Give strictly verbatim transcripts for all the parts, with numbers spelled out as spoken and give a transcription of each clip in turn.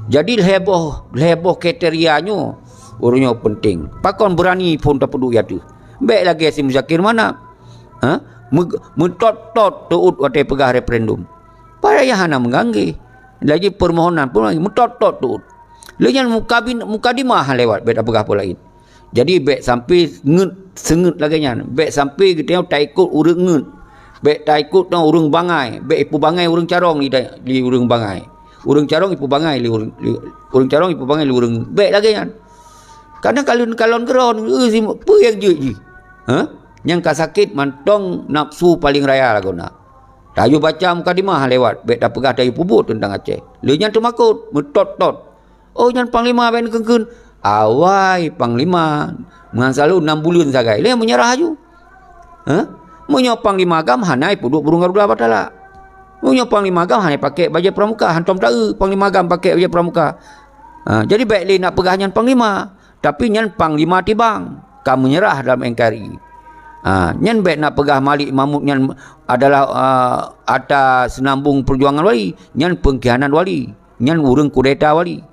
Jadi lhèe boh, lhèe boh kriteria nyoe ureueng nyoe peunteng. Pakon beurani phon tapeuduek ateueh. Bèk lagèe si Muzakir Manaf. Ha? Meu-, meutot-tot teuôt watèe peugah referendum. Padahai hana meuganggeh. Laju permohonan pun lagi meutot-tot teuôt. Lheueh nyan mukabin-, mukadimah lewat, bèk tapeugah peue laén. Jadi bèk sampai ngeut seungeut lagèe nyan. Bèk sampai geutanyoe taikot ureueng ngeut. Bèk taikot ngon ureueng bangai. Bèk ipeubangai ureueng carông di, di ureueng bangai. Ureueng carông ipeubangai lé ureueng, lé, ureueng carông ipeubangai lé ureueng. Bèk lagèe nyan. Karena kalon, kalon keudroe, eh, si, peue nyang jeuet jih? Ha? Nyang ka sakét mantong nafsu paleng raya lagoe na. Tayue baca mukadimah lewat, bèk tapeugah tayue peubuet teuntang Aceh. Lheueh nyan teumakot, meutot-tot. Oh, nyan panglima bèk neukheun-kheun. Awai panglima, meunan selalu nam buleuen sagai. Lheueh meunyeurah aju. Hah? Meunyoe panglima agam hana ipeuduek burông Garuda Batara. Meunyoe panglima agam hana ipakèk bajèe pramuka, hantom taeu panglima agam pakèk bajèe pramuka. Ha, jadi bèk lé nak peugah nyan panglima, tapi nyan panglima tibang, ka meunyeurah dalam N K R I. Ha, nyan bèk nak peugah Malik Mahmud nyan adalah, ah, ata seunambong peujuangan wali, nyan peungkhianat wali, nyan ureueng kudeta wali.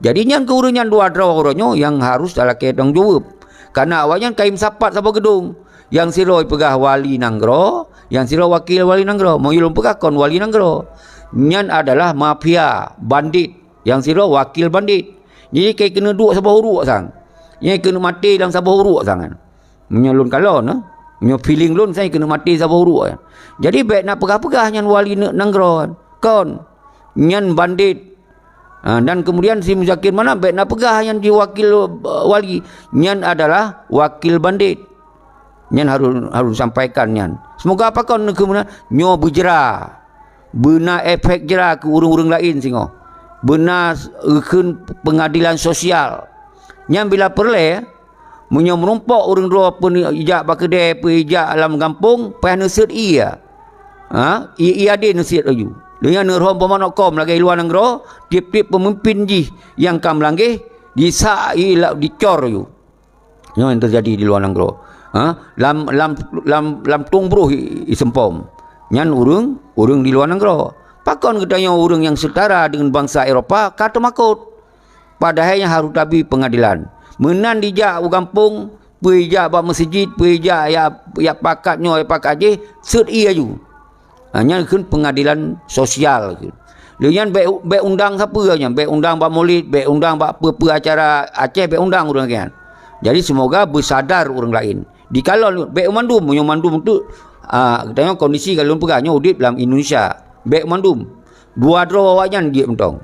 Jadi nyang keu ureueng nyan dua droe uroe nyoe nyang harôh talakèe tanggung jaweueb. Kareuna awaknyan ka imeusapat saboh geudong. Nyang sidroe peugah wali nanggroe, nyang sidroe wakil wali nanggroe. Meunyoe lôn peugah kon wali nanggroe. Nyan adalah mafia, bandit. Nyang sidroe wakil bandit. Jadi ka keuneuk duek saboh uruek sang. Nyang keuneuk maté lam saboh uruek sang. Meunyoe lôn kalon, eh, meunyoe feeling lôn, saya keuneuk maté saboh uruek, eh. Jadi bèk na peugah-peugah nyan wali ne-, nanggroe. Kon. Nyan bandit. Ha, dan kemudian si Muzakir Manaf bèk na peugah nyan jih wakil, eh, wali. Nyan adalah wakil bandit. Nyan harôh, harôh sampaikan nyan. Semoga pakon keumudian nyoe beujra. Beuna efek jra keu ureueng-ureueng laén singoh. Beuna s-, kheun peungadilan sosial. Nyan bila peureulèe, meunyoe meurumpok ureueng droe pun ijak bak keudè, pih ijak lam gampông, payah neuseuet ié. Ha? Ié, ié adé neuseuet laju. Lheueh nyan neuroh boh manok kông lagèe luwa nanggroe, tiep-tiep peumimpin jih nyang ka meulanggeh, jisak ié la-, dicor laju. Nyoe nyang teujadi di luwa nanggroe. Ha? Lam, lam, lam, lam tueng broh i, i seumpom. Nyan ureueng, ureueng di luwa nanggroe. Pakon geutanyoe ureueng nyang seutara deungon bansa Eropa ka teumakot? Padahai nyan harôh tabi peungadilan. Meunan dijak u gampông, peue ijak bak meuseujid, peue ijak ya, ya pakat nyoe, ya pakat jih, seuet ié laju. Ha, nyan kheun peungadilan sosial kheun. Lheueh nyan bèk, bèk undang sapeue nyan, bèk undang bak Maulid, bèk undang bak peue-peue acara Aceh, bèk undang ureueng nyan. Jadi semoga beusadar ureueng laén. Dikalon bèk mandum, meunyoe mandum tu, ah, geutanyoe kondisi ka lôn peugah nyoe udép lam Indonesia. Bèk mandum. Dua droe awaknyan jeuet mantong.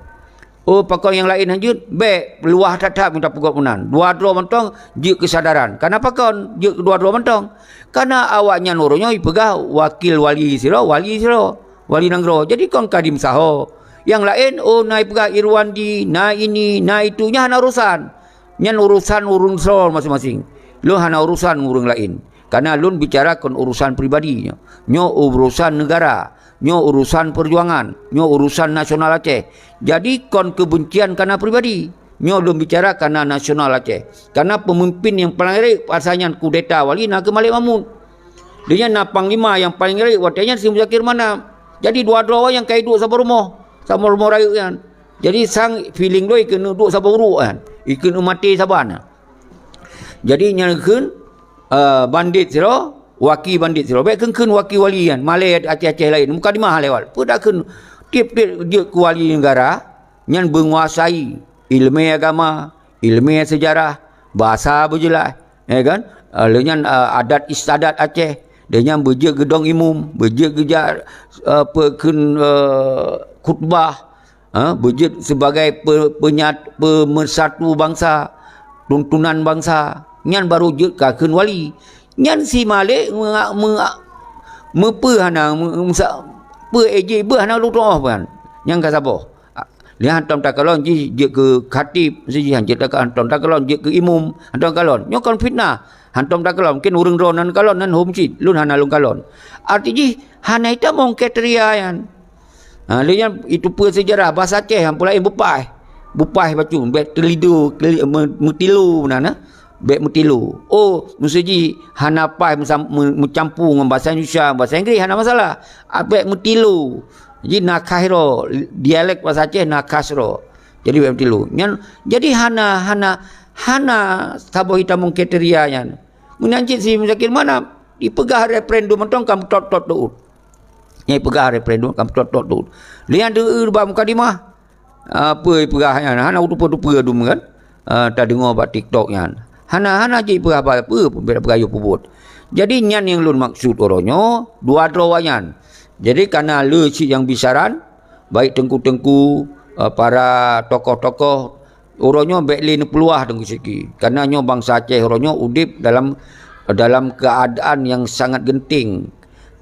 Oh, pakon nyang laén han jeuet? Bèk, luwah that-that mita peugöt meunan. Dua droe mantong jeuet keusadaran. Kenapa kon jeuet keudua droe mantong? Karena awaknyan uroe nyoe jipeugah wakil wali sidroe, wali sidroe, wali nanggroe. Jadi kon ka dimeusaho. Nyang laén, oh, na jipeugah Irwandi, na ini, na itu, nyan hana urusan. Nyan urusan ureueng sidroe maséng-maséng. Lôn hana urusan ngon ureueng laén. Karena lôn bicara kon urusan pribadi nyoe. Nyoe urusan negara. Nyoe urusan peujuangan, nyoe urusan nasional Aceh. Jadi kon keubencian kana pribadi. Nyoe lôn bicara kana nasional Aceh. Kana peumimpin nyang paleng rayeuk masa nyan kudeta wali na kheueh Malik Mahmud. Lheueh nyan na panglima nyang paleng rayeuk watèe nyan si Muzakir Manaf. Jadi dua droe awaknyan ka jiduek saboh rumoh, saboh rumoh rayeuk nyan. Jadi sang feeling lôn keuneuk duek saboh uruek nyan, keuneuk maté saban. Jadi nyan kheun, eh, bandit sidroe, waki bandit sidroe. Bèk kheun-kheun waki wali nyan, malèe Aceh-Aceh laén, mukadimah lewat. Peue takheun tiep-tiep jeuet keu wali negara, nyan beunguasai ileumèe agama, ileumèe seujarah, basa beujeulaih, ya kan? Eh, lheueh nyan, eh, adat istiadat Aceh, lheueh nyan beujeuet geudong imum, beujeuet geujak, eh, peue kheun, eh, khutbah, ha, beujeuet sibagai pe-, peunyat-, peumeusatu bansa, tuntunan bansa, nyan barô jeuet ka kheun wali. Nyan si Malik meunga-, meunga-, meupeue hana, meu-, meusa-, peue ejek beuh hana lôn tu'oh ban. Nyan ka saboh. A, lheueh hantom takalon jih jeuet keu khatib, si jih hantom takalon jeuet keu imum, hantom kalon. Nyoe kon fitnah. Hantom takalon, mungken ureueng droe nan kalon nan hom cit, lôn hana lôn kalon. Arti jih hana itamong kriteria nyan. Ha, lheueh nyan itu peue seujarah basa Aceh nyang peulaén beupaih. Beupaih bacut, bèk teulido, teli-, me-, meutilo meunan, eh. Bèk meutilo. Oh, meuseujih hana paih meusam-, me-, meucampur ngon basa Indonesia, basa Inggris hana masalah. Ah, bèk meutilo. Jih na khas droe, dialek basa Aceh na khas droe. Jadi bèk meutilô. Nyan, jadi hana, hana, hana saboh itamong kriteria nyan. Meunan cit si Muzakir Manaf, ipeugah referendum mantong ka meutot-tot teuôt. Nyang ipeugah referendum ka meutot-tot teuôt. Lé nyan deuh bak mukadimah. Apa ipeugah nyan? Hana tupeue-tupeue dum kan? Ah, tadeungoe bak TikTok nyan. Hana, hana jeuet ipeugah apa-apa pun, bèk peugah yue peubuet. Jadi nyan nyang lôn maksud uroe nyoe, dua droe awaknyan. Jadi kana le cit nyang bisaran, baik teungku-teungku, eh, para tokoh-tokoh, uroe nyoe bèk lé neupeuluah Teungku Syeki. Karena nyoe bansa Aceh uroe nyoe udép dalam, dalam keuadaan nyang sangat genting.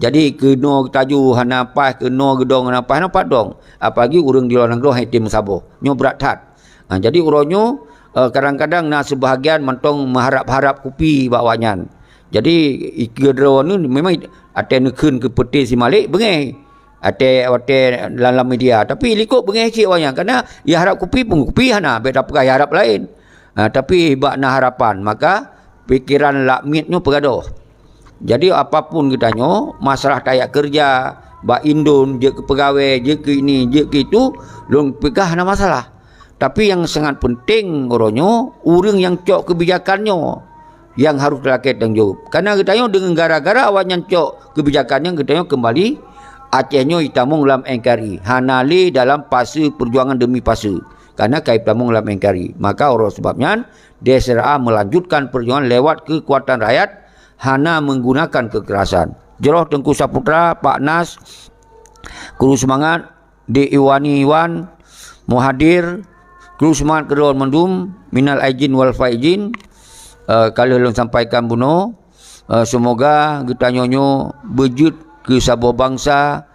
Jadi keunoe geutaju hana paih, keunoe geudong hana paih, hana pat dong. Apalagi ureueng di luwa nanggroe han tem meusaboh. Nyoe brat that. Ha, jadi uroe nyoe, eh, kadang-kadang na seubahagian mantong meuharab-harab kupi bak awaknyan. Jadi, i-, keudroe nyoe memang ateueh neukheun keu peuté si Malik beungèh. Watèe, watèe lam, lam media. Tapi likot beungèh cit awaknyan. Karena ya harab kupi pun kupi hana, bèk tapeugah ya harab laén. Ha, tapi bak na harapan, maka pikeran lak miet nyoe peugadôh. Jadi apapun geutanyoe, masalah tajak keureuja, bak indon, jeuet keu peugawèe, jeuet keu ini, jeuet keu itu, lôn peugah hana masalah. Tapi nyang sangat peunteng uroe nyoe, ureueng nyang cok keubijakan nyoe nyang harôh talakèe tanggung jaweueb. Karena geutanyoe deungon gara-gara awaknyan cok keubijakan nyan, geutanyoe keumbali Aceh nyoe itamong lam N K R I, hana lé dalam fase peujuangan demi fase. Karena ka itamong lam N K R I. Maka oleh sebab nyan, D S R A melanjutkan peujuangan lewat keukuatan rakyat, hana menggunakan kekerasan. Jroh Teungku Saputra, Pak Nas, kru seumangat, Dek Iwani Iwan, Muhadir, kru seumangat keudroe mandum, minal aidin wal faizin, eh, ka lheueh lôn sampaikan bunoe, eh, seumoga geutanyoe nyoe beujeuet keu saboh bansa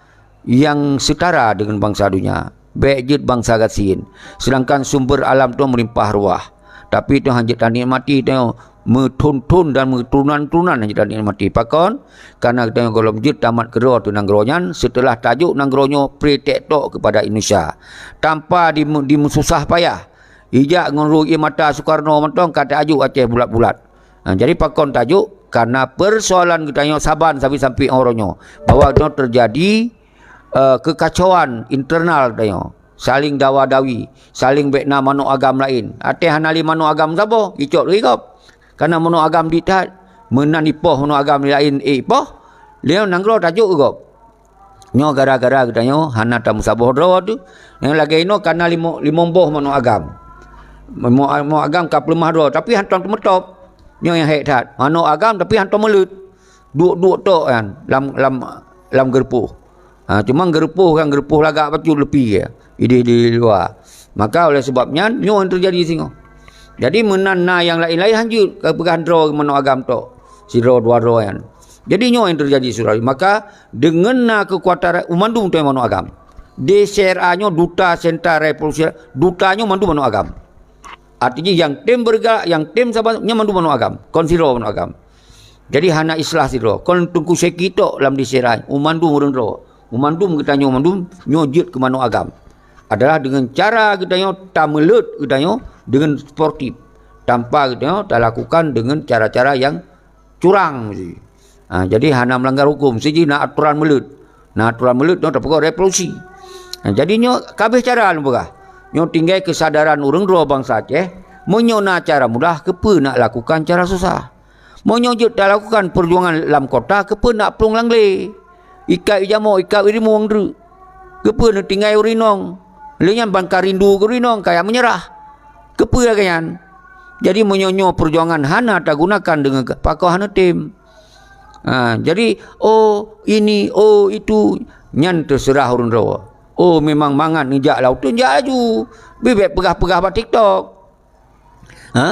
nyang seutara deungon bansa donya. Bèk jeuet bansa gasien, seudangkan sumber alam nyoe meulimpah ruah. Tapi nyoe han jeuet tanikmati, nyoe meuthon-thon dan meuturonan-turonan han jeuet tanikmati. Pakon? Karena geutanyoe gohlom jeuet tamat keudroe ateueh nanggroe nyan, seuteulah tajok nanggroe nyoe pré tèk tok keupada Indonesia. Tanpa di-, dimeususah payah. Ijak ngon ruh ié mata Soekarno mantong ka tajok Aceh bulat-bulat. Ha, jadi pakon tajok? Karena persoalan geutanyoe saban sabe sampoe uroe nyoe, bahwa nyoe teujadi, eh, keukacauan internal geutanyoe. Saling dawa-dawi, saling bèk na manok agam laén. Watèe hana lé manok agam saboh, icok lé gob. Karena manok agam dit that, meunan ipoh manok agam laén, eh, ipoh, lé nanggroe tajok keu gob. Nyoe gara-gara geutanyoe hana tameusaboh droe teuh. Nyang lagèe inoe kana limong, limong boh manok agam. Manok, manok agam ka peuleumah droe, tapi hantom teumeutop. Nyoe nyang hék that. Manok agam tapi hantom meuleut. Duek-duek tok nyan lam, lam, lam geureupoh. Ha, cuma geureupoh kan geureupoh lagak bacut leupie idéh di luwa. Maka oleh sebab nyan, nyoe nyang teujadi singoh. Jadi meunan na nyang laén-laén han jeuet ka peugah droe manok agam tok. Sidroe dua droe nyan. Jadi nyoe nyang teujadi, syedara. Maka deungon na keukuatan ra-, mandum tu manok agam. D C R A nyoe duta sentral revolusi, duta nyoe mandum manok agam. Artinya nyang tem beureugalak, nyang tem saban, nyan mandum manok agam. Kon sidroe manok agam. Jadi hana istilah sidroe. Kon Teungku Syeki tok lam D C R A, mandum ureueng droe. Mandum geutanyoe mandum, nyoe jeuet keu manok agam. Adalah deungon cara geutanyoe tameuleut geutanyoe deungon sportif. Tanpa geutanyoe talakukan deungon cara-cara nyang curang ji. Ha, jadi hana meulanggar huköm. Siji na atoran meuleut. Na atoran meuleut nyoe tapeugot revolusi. Ha, jadi nyoe ka abéh cara lôn peugah. Nyoe tinggai keusadaran ureueng droe bansa Aceh, meunyoe na cara mudah, keupeue nak lakukan cara susah? Meunyoe jeuet talakukan peujuangan lam kota, keupeue nak plueng lam glé? Ikat ié jamok, ikat ié rimueng treuk. Keupeue neutinggai ureueng inong? Lheueh nyan ban ka rindu keu ureueng inong, ka jak meunyeurah. Keupeue lagèe nyan? Jadi meunyoe nyoe peujuangan hana tagunakan deungon ke-, pakon hana tem. Ha, jadi, oh ini, oh itu, nyan teuseurah ureueng droe. Oh memang mangat neujak lam uteuen, jak laju. Bèk peugah-peugah bak TikTok. Ha?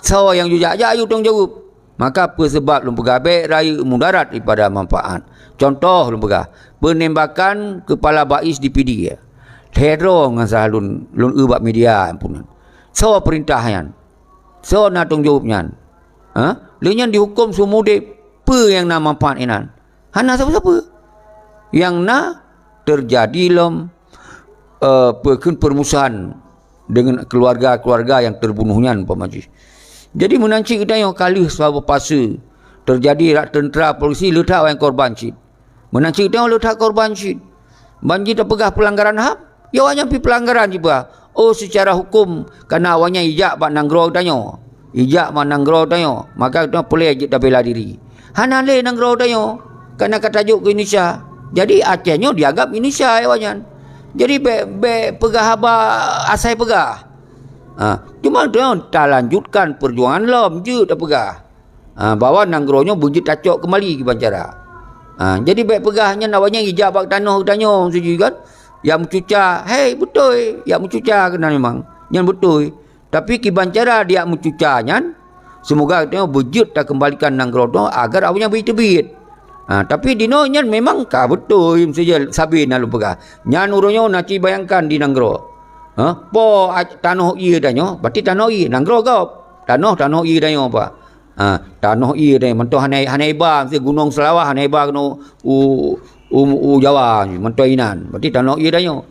Soe nyang jijak-jak yue tanggung jaweueb. Maka peue seubab lôn peugah bèk rayeuk mudarat daripada manfaat. Contoh lôn peugah, penembakan kepala bais di Pidie. Lhèe droe ngon salah lôn, lôn eu bak media ampunan. Soe peurintah nyan? Soe na tanggung jaweueb nyan? Ha? Lé nyan dihuköm seumeu udeb. Peue nyang na manfaat inan? Hana sapeue-sapeue. Nyang na teujadi lom, eh, peue kheun, peurmusuhan deungon keuluwarga-keuluwarga nyang teubunoh nyan umpama jih. Jadi meunan cit geutanyoe ka lheueh saboh fase teujadi rot teuntra polisi, le that awaknyan korban cit. Meunan cit geutanyoe le that korban cit. Ban jih tapeugah peulanggaran ham, ya awaknyan pih peulanggaran jipeugah. Oh, seucara huköm, kareuna awaknyan ijak bak nanggroe geutanyoe. Ijak bak nanggroe geutanyoe, maka geutanyoe peureulée jeuet tabela diri. Hana lé nanggroe geutanyoe, kareuna ka tajok keu Indonesia. Jadi, Aceh nyoe dianggap Indonesia awaknyan. Jadi, bék, bék peugah haba asai peugah. Ha, cuma geutanyoe talanjutkan peujuangan lom jeuet tapeugah. Ha, bahwa nanggroe nyoe beujeuet tacok keumbali kiban cara. Ha, jadi bék peugah nyan awaknyan ijak bak tanoh geutanyoe, siji kan. Yak meucuca, hei, beutôi, yak meucuca keunan memang. Nyan beutôi. Tapi kiban cara diyak meucuca nyan, seumoga geutanyoe beujeuet takeumbalikan nanggroe nyoe agar awaknyan beuteubiet. Ha, tapi dinoe nyan memang ka beutôi, meuseujeuet sabe na lôn peugah. Nyan uroe nyoe na ci bayangkan di nanggroe. Ha, po a-, tanoh ié tanyoe, berarti tanoh ié, nanggroe gob. Tanoh, tanoh ié tanyoe apa? Ha, tanoh ié tanyoe, mantong hana, hana iba, meusti Gunong Seulawah hana iba keunoe u, u, u Jawa, mantong inan. Berarti tanoh ié tanyoe.